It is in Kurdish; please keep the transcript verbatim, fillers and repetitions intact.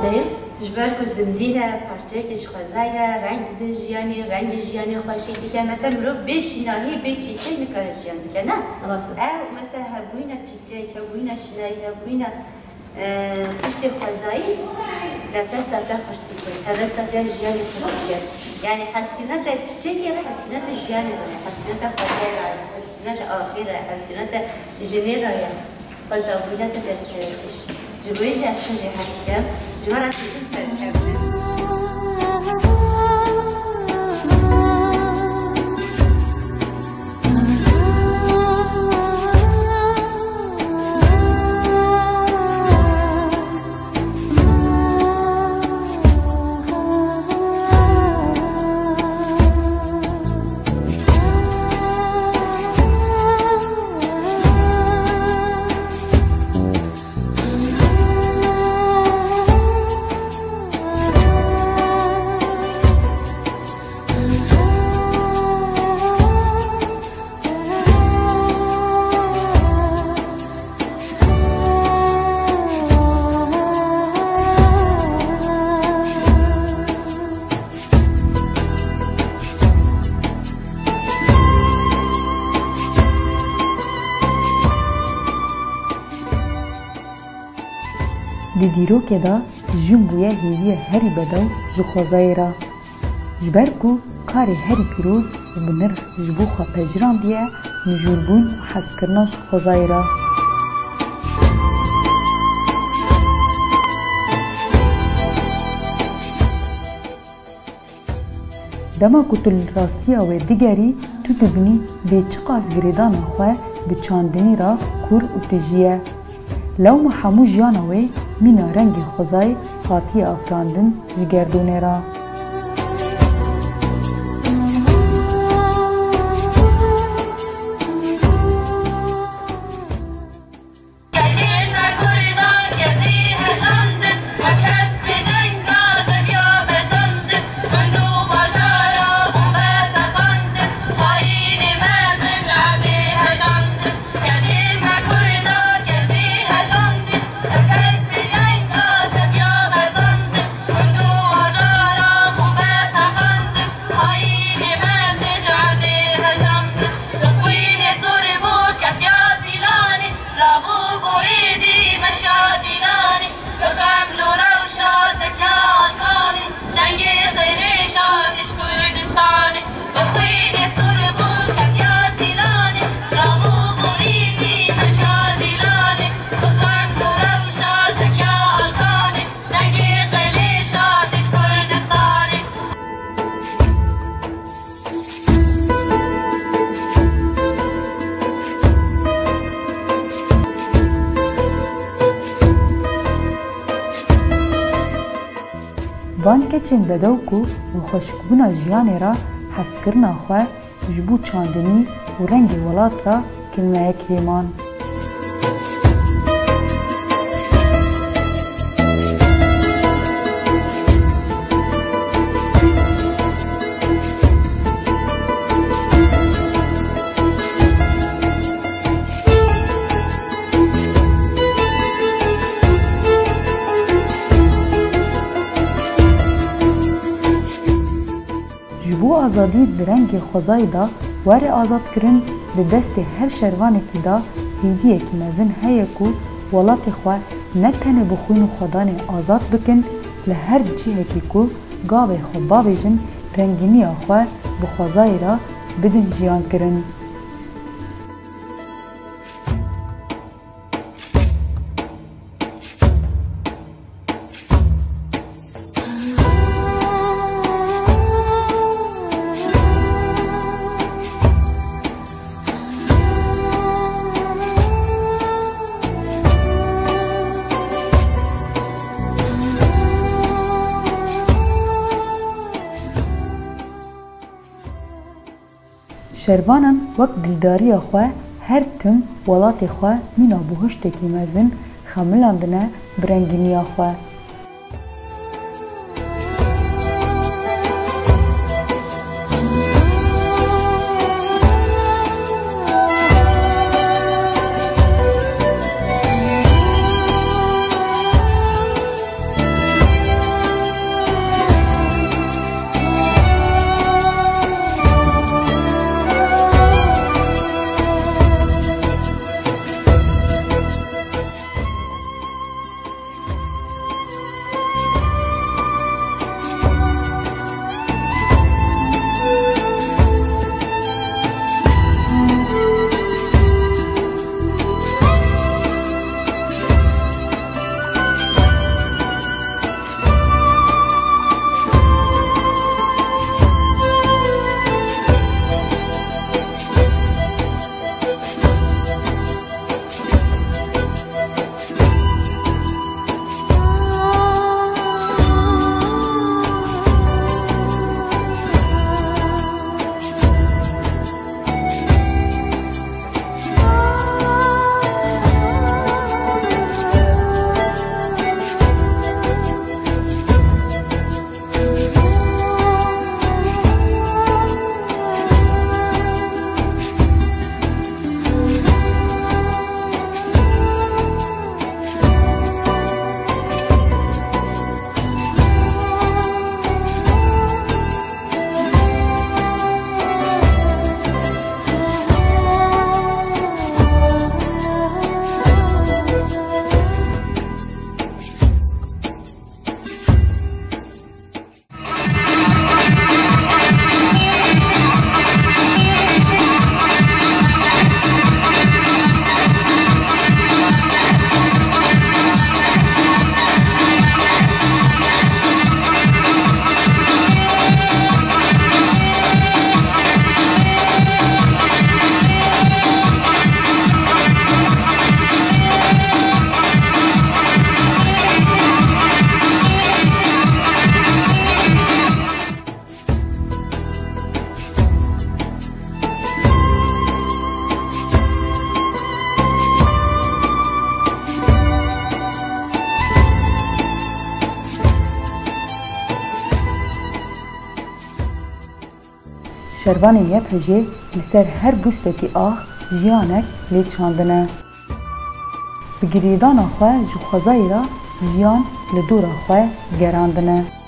Ji ber ku zindî ne, parçeyekê ji xwezayê ne, reng didin jiyanê, rengê jiyanê xweşik dike. Mesela mirov bê şînahî, bê çîçek nikare jiyan bike, ne? Rast e. Ew mesela hebûyîna çîçek, hebûyîna şînahî, hebûyîna, e, tiştê xwezayî nefesa te xurt dike, hevesa te jiyanê xurt dike. Yani hezkirina te çîçekê re, hezkirina te jiyanê re, hezkirina te xwezayê re, hezkirina te axê re, hezkirina te jinê re ye. Xwezabûna te derdikeve pêş. Ji bo wê jî ez pir jê hez dikim. Ji we re têjim serkeftin. Di dîrokê de jin bûye hêviyê herî bedew ji xwezayê re. Ji ber ku karê herî pîroz û bi nirx ji bo xwe pejirandî ye, mijûlbûn û hezkirina ji xwezayê re. Dema ku tu li rastiya wê digerî, tu dibînî bê çiqas girêdana xwe bi çandinî re kûr û tijî ye. Lewma hemû jiyana wê mîna rengê xwezayê hatiye afirandin ji gerdûnê re. Keçên me Kurdan kezî hejandin, me kes bi cenga diviya bezandin, gund û bajara bombe teqandin, xayînê mezin ji erdê hejandin. Keçên me Kurdan kezî hejandin, me kes bi cenga diviya bezandin, gund û bajara bombe teqandin, xayînê mezin ji erdê hejandin. Bi xwînê sor bû kefiya Zîlanê, rabû bo êdî meşa Dîlanê. Bi xem lo rewşa Zekîya Alkanê, dengê qêrê şadê ji Kurdistanê. Bi xwînê sor bû kefiya Zîlanê, rabû bo êdî meşa Dîlanê. Bi xem lo rewşa Zekîya Alkanê, dengê qêrê şadê ji Kurdistanê. Van keçên bedew ku bi xweşikbûna jiyanê re hezkirina xwe ji bo çandinî û rengê welat re kirine yek hêman. Ji bo azadî di rengê xwezayê de were azadkirin, di destê her şervanekî de hêviyekî mezin heye ku welatê xwe ne tenê bi xwîn û xwedanê azad bikin, li her cihekî ku gavê xwe bavêjin, rengîniya xwe bi xwezayê re bidin jiyankirin. Şervanan wek dildariya xwe her tim welatê xwe mîna buhiştekî mezin xemilandine bi rengîniya xwe. Dervanên Y P J li ser her bustekî ax jiyanek lê çandine. Bi girêdana xwe ji xwezayê re jiyan li dora xwe gerandine.